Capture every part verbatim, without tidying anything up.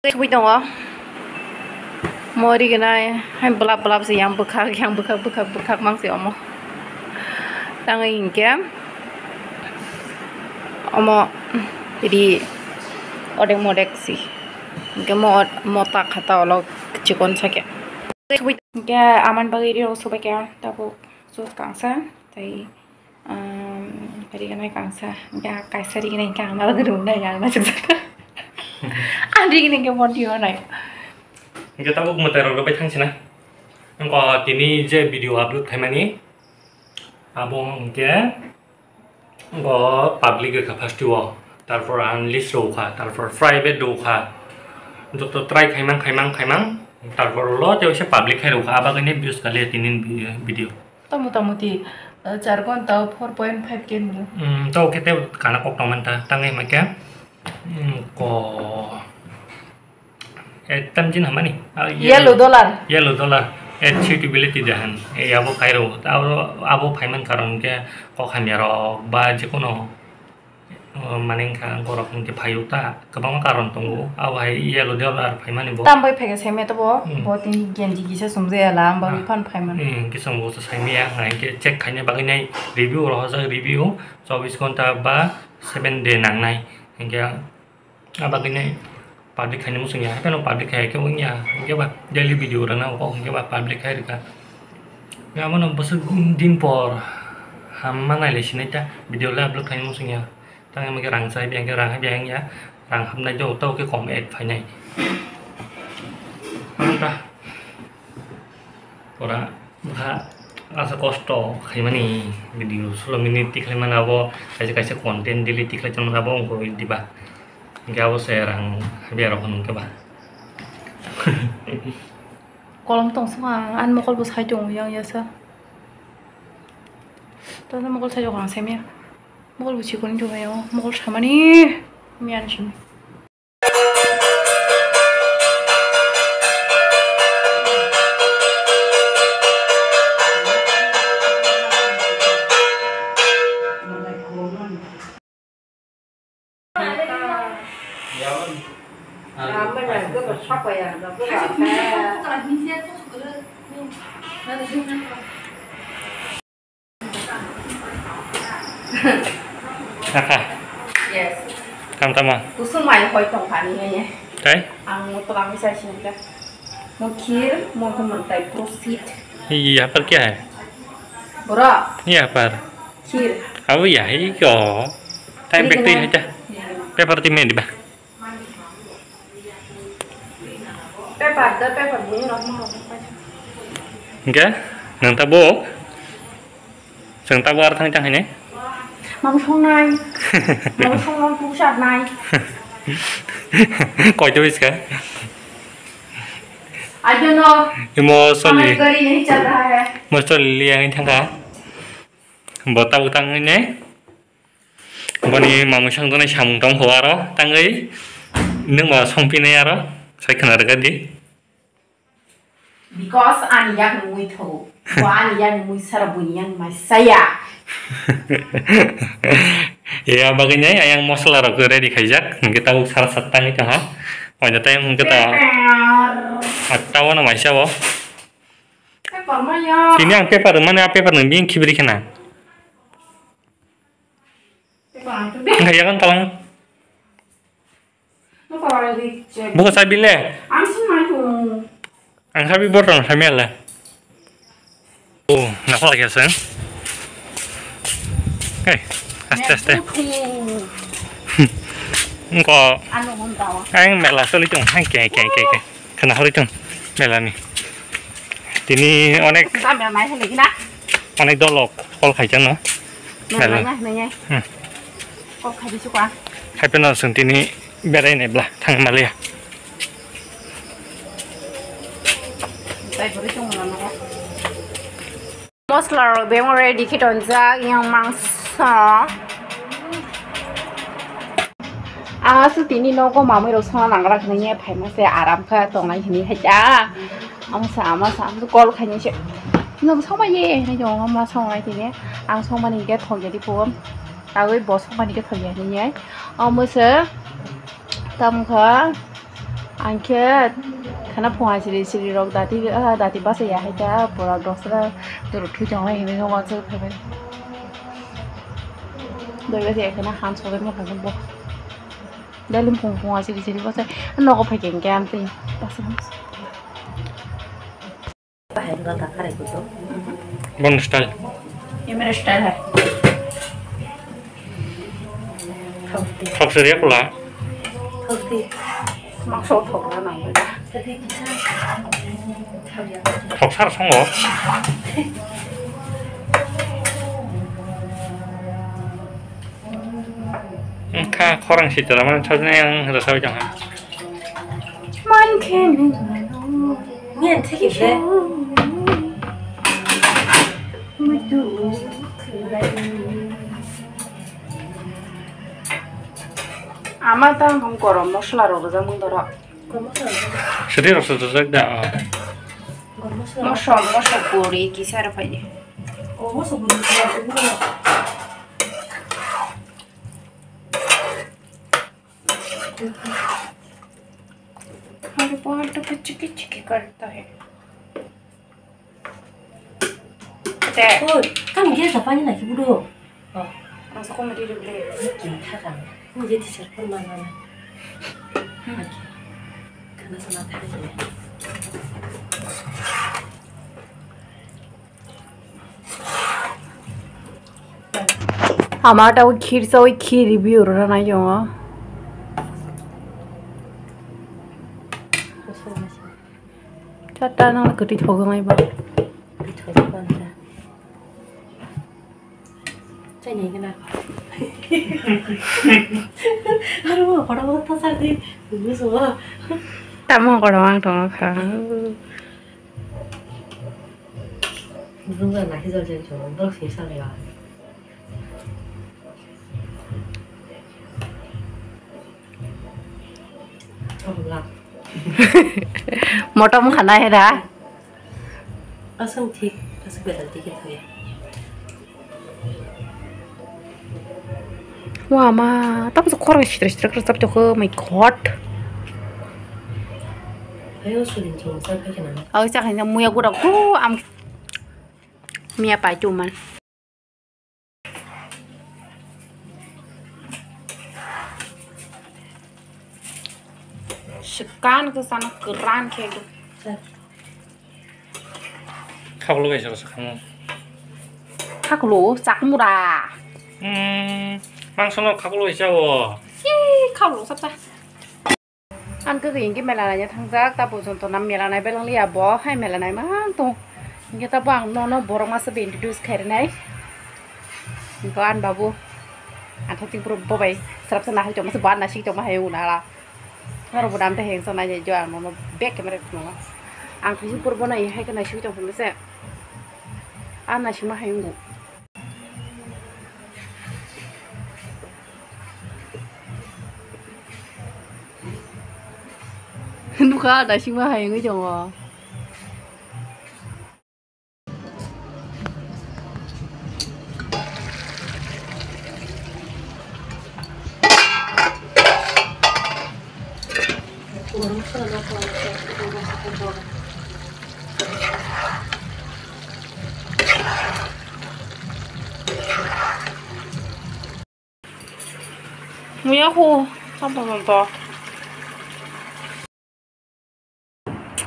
Tei kubui tongo. Mo rignai hai blap blap se yang bwkhak, yang bwkhak, bwkhak, bwkhak mang se omo. Tangwi hinkhe omo ri odek modek si. Hinkhe mo, mo ta khata olok chikon sake. Tei kubui hinkhe aman bagwi ri rok subai khe tabuk juice kangsa tei Ehm, rignai kangsa, ya, kaisa rignai khe ang nalagwi rwnai, ang naisuk jak. Ang rignai khe modi honai. Hingke tabuk mwtai rok bai thang sina. Wngkha tini je video upload khaimani, abo hingke wngkha public rwkha first o, tarpor unlist rwkha, tarpor private rwkha, joto try khaimang, khaimang, khaimang, tarpor ulo tei waisa public khai rwkha, abagwini views kaliya tini video. To motamuti, eh, char ghonta o four point five K ni. Hmm, to khe tei kana kok tong manta, tangwi hwnba khe, hmm, ko, eh, tamjin hamani, ah, yellow, yellow dollar. Yellow dollar, eh, suitability jahan, eh, abo khairo, abo, abo phaiman karon khe kok hamya rok ba jekono O, mane wngkha borok hwnkhe phaio ta, kwbangma karon tongo. Abo hai yellow dollar phaimani bo. Tam bai phaikha semi to bo, hmm, bo tini genji kisa sumjaya la, ang bagwi, ah, phan phaimani. Hmm, kisa bo saimaya, hwnkhe check khaina bagwi nai review rohorjak, review chobbish ghonta ba seven day nangnai. Hwnkhe ah bagwi nai public khaina muchungya, hapheno public khai khe wngya, hwnkhe ba daily video rwna kok hwnkhe ba public khai rwkha. Abono bwswk din por hamma nailai sinai ta video le upload khaina muchungya. Tang hwnba khe rang chai, biyang khe rang, biyang ya, rang hapnai, jotto khe kom ad phainai. Manta pura bwkha asa kosto khaimani video solo minute tikhlaimani abo kaisa kaisa content daily tikhlai tongmani abo wngkha diba. Hingke abo se rang habiya rok hwnka ba. Kolom tong song ang, ani mokol bo sai tongo yang yasa. Tata mokol sai tongo ang semia. Mokol bo chikon tongo yang, mokol samani. Miyan simi. Kaka. Yes. Kam tama. Kusung mai hoi tong kani ye. Tai? Ang mo tong kami sai sini ka. Mo khir, mo ko mentai proceed. Iya, apa kya hai? Bro. Iya, apa? Khir. Abu ya, iko. Time back to ya. Paper team ni ba. Paper da, paper buni rok mo. Hingke, nang tabuk? Chwng tabuk ar thang thang hini? Mamo songnai. Mamo songno pusarnai. Koi to iska? I don't know. Imo soli. Hamari gari nahi chal raha hai. Mo soli liya ngi thangka. Bo tabuk tang hini? Boni mamui songjaknai samung tongkho aro tangwi nwng ba songphinai aro sai khwna rwgadi. Because ani yakni mui thogo. Bo ani yakni mui sara buini yakni mai saya. Ya bagwi nai ayang mosla rok ready khaijak hwnkhe tabuk sara sat tangwi tongha. Oida tei hwnkhe ta. Pepper. Atta wano maisa bo. Pepper maya. Tini ang paper mane a paper nang bini khibri khena. Wngkha yakan talang. Buka sabi le. Ang sabi borok no sabi ale. Oh, nakho lagi aseng. Hey, aste aste. Engko. Ang mela soli tung. Hai ke ke ke ke. Khana hori tung. Mela ni. Tini onek. Onek dolok kol khai chang no. Mela. Hmm. Kok khai bisu kwa. Khai peno sung tini berai ne bla thang malia. Mosla rok bemo ready khe tonjak yang mangso. Ang aswk tini nogo mamui rok songna nangra hwnwi phaima se aram kha tongnai hwnwi hai ta. Ang sa ama sa ang kol khaini se. Nwng songma ye hwnwi tongo ma songnai tini. Ang songmani hwnkhe thok ya di phuo. Tagwi bo songmani khe thok ya hwnwi. Omo se tamo kha. Ang khe khana phunga siri siri rok dati, ah, dati basa ya hai ta pura dosra doro thui tong lai hinwi no wansuk phai bai. Doi basa ya khana han sobai ma phai bo. Dalim phung phunga siri siri basa nogo phai khe ang khe ang twi basa. Bon style. Imre style hai. Thok seri ya pula. Makso thok na nang. Thok sar songo. Kha khorang sitra man thajne ang rasa jang ha. Man khe nung. Nian thik le. Ama ta ang gorom mosla rok rwjak mung doro. Sidi rok sujak da. Mosla, mosla puri kisa rw phai. अरे बाल तो कुछ चिकी चिकी करता है। Te. Oi, kan dia siapa ni lagi bodoh? Oh, masuk komedi dulu. Ini kita kan. Ini jadi siapa mana? Oke. Karena sama tadi ya. Ama ta o khir sa, o khir review rwna nai tongo. Chatta nang kwtwi thok wngnai ba. Chainai gana. Aro kotor kotor ta sardi. Bujo. Tamo kotor ang tongo kha. Bujo na ki jol jol jol. Dok sing sa ya. Motom khana hera. Asam thik, asam betal thik ya. Wah ma, tamo se khorang sitra sitra khe chap tokho, my god. Ayo suling chong sa khe na. Aw sa khe muya gura ko am. Miya pai tu man. Sekan ke sana keran ke tu. Khaklo bai sero sekan. Khaklo chakmura. Hmm, mangso no khaklo bai sao. Hi, khaklo sap sa. Ang khe hinkhe mela naina thangjak, ta porjonto na mela nai beleng liya bo, hai mela nai mang tong. Hinkhe tabo ang nono borok masa bai introduce khai rwnai. Hinkhe ani babu, ang thai chwng phuru bo bai swrapsa nahai tongma se, bo ani naising tongma hai wngna hala. Norok bo dam tei hengsa nai jo ang nono back camera phunukgo. Ang thai chwng phuru bono hai khe naising tong phunukse. A naisingma hai wngo. Nukha, naisingma hai wngwi tongo. Muya ko, tamo to.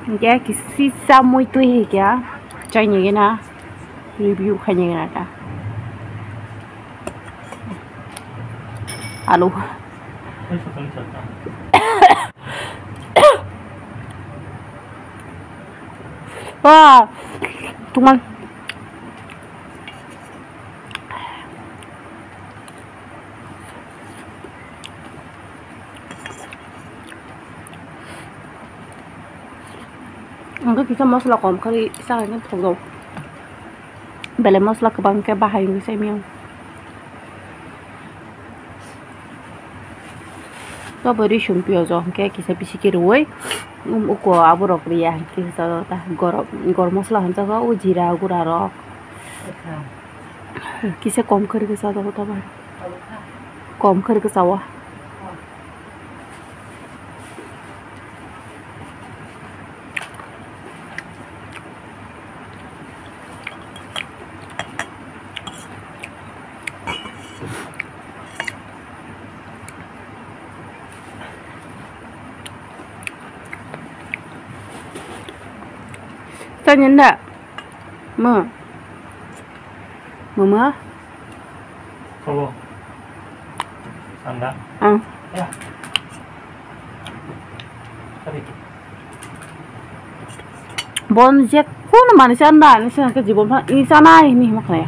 Hinkhe kisi chamui twi hinkhe chaini gena review khaini gena ta. Alu. Wah, tumal. Ang khe kisa mosla kom khe sa hai khe thok jago. Belai mosla kwbang khe bahai wngwi sai miyang. Tobo risum piyaj o hwnkhe kisa bisi khe rwui, um, uko aborok riya hwnkhe kisa ta gorom, gorom mosla hwnjago, o jira gura rok. Kisa kom khe rwgwi chajago ta bai. Kom khe rwgwi cha o. Tanya nda? Ma. Mama? Hello. Anda? Ang. Ya. Tadi. Bon je kono manwi chanda, ani se hwnkhe jibon pha-, i chanai hinwi hwnma khnaya.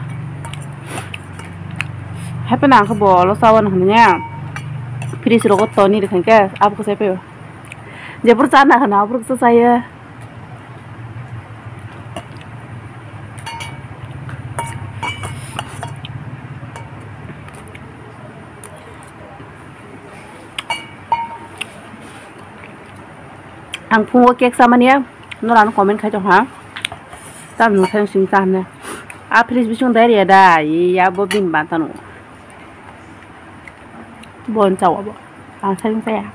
Hapheno ang khe bo olo chaui hwnwi ya. Fridge rogo toni rwkha khe abo khe chai phaio. Jephuru chana hwna aphuru khe chaio. Ang phungo cake chamani ya, norano comment khai tong ha. Tam nung thang sing ta hwnwi. A fridge bising dai riya da, ya bo bini bantano. Bon chawa bo. Ang sai saya.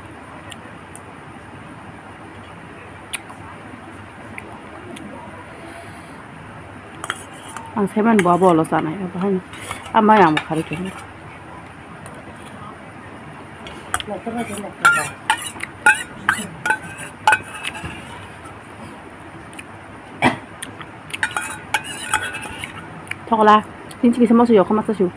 Ang sai man bo abo lo sanai. Abo han. Ama yang khari kene. Thokla. Tin chiki sama su yo kama sa su.